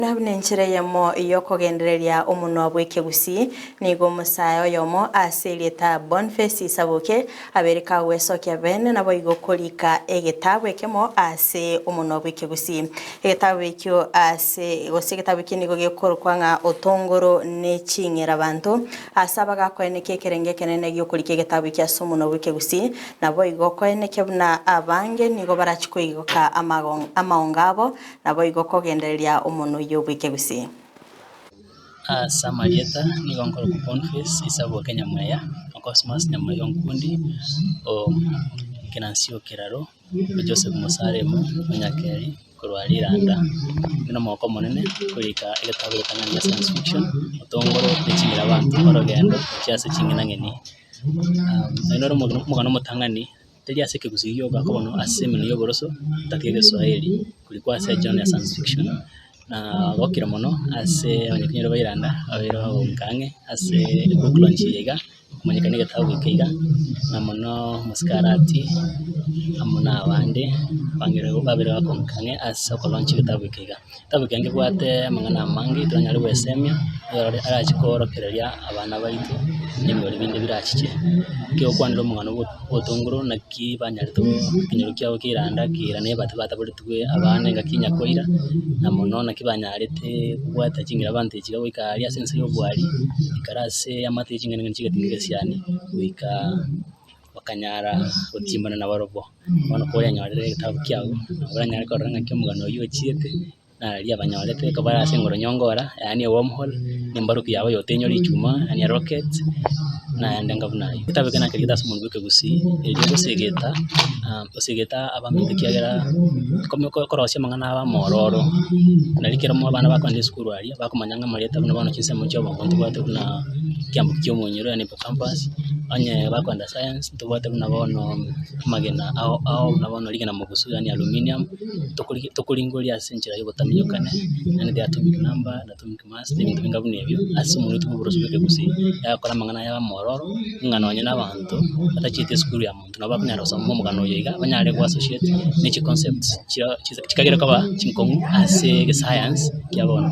Na buna enchera eyemo y'okogendereria omonwa bw'ekegusii, nigo omosae oyomo ase erieta Boniface Isaboke abeire kagwesokia bene naboigo korika egetabu ekemo ase omonwa bw'ekegusii. Egetabu ekio ase gose egetabu ekio nigo gekorokwa ng'a Otongoro ne ching'erabanto. Ase abagakoenekia ekerengo ekenene gi'okorika egetabu ekio ase omonwa bw'ekegusii, naboigo koenekia buna abange nigo barachie koigoka amaongo abo Naboigo kogendereria omonwa oyio bw'ekegusii. Ase amarieta nigo nkorokwa Boniface Isaboke Nyamweya, o Cosmas Nyamweya Onkundi, o Kinansi o Keraro, o Joseph Musaremo o Nyakeri korwa Riranda. Inde nomogoko omonene korika egetabu egetang'ani gia science fiction, otongoro ne ching'ira abanto orogendo gochia ase ching'enang'eni. Oyo noro omogano omotang'ani. Teri ase ekegusii gioka ko bono ase emenwa y'oboroso tatiga egeswahili korikwa ase ejournal ya science fiction. Na gokire mono ase abanyakenyoro ba Iranda ababeire bagoika ang'e ase ebook launch eye iga, komanyekana egetabu eke iga, na mono omosike Arati amo na abande bang'ire babeire bakonka ang'e ase okolaunch egetabu eke iga. Egetabu eke nkebwate amang'ana amange toranyare goesemia, oyore arache koorokereria abana baito na ebigori binde birachiche. Kegokwanera omogano bwa obotongoro naki banyarete go ekenyoro kiabo keranda kera na ebate bataboretigwe abana engaki nyakoira, na mono naki banyarete kobwata ching'ira abanto echi iga goika aria ase ense ya obwari, ekero ase amate ya ching'enang'eni chigatinga egesiani goika bakanyara gotimbana nabarobwo. Bono koranyorere egetabu kiago, nabo oranyare korora ng'aki omogano oyio ochiete, nararia abanyorete ekero bare ase engoronyongo ora, yaani a wormhole, na embaruki yabo yotenywa richuma, yaani a rocket, naende enga buna aywo. Egetabu eke nakerigete ase omonwe bwa ekegusii, erio gosegeta gosegeta abaminto ekiagera komi korosia amang'ana abe amaororo, nari ekero abana bakoenda esukuru aria, bakomanya ng'a amarieta buna bono chinsemo chia obongo ntobwate buna ekiambo kia omonyoro yaani hippocampus, onye bakoenda science ntobwate buna bono amagena ao ao buna bono rigena mogusu yaani aluminium. Tokoringoria ase enchera y'obotaminyokane, naende the atomic number, the atomic mass, na ebinto binga buna ebio, ase omonwe oito bw'oboroso bwa ekegusii, yagokora amang'ana aya amaororo, ng'a nonye na abanto batachieti esukuru ya monto nabo bakonyara gosoma omogano oyo iga, banyare go associate ne chi concepts chia chikagera koba chinkong'u ase egescience kia bono.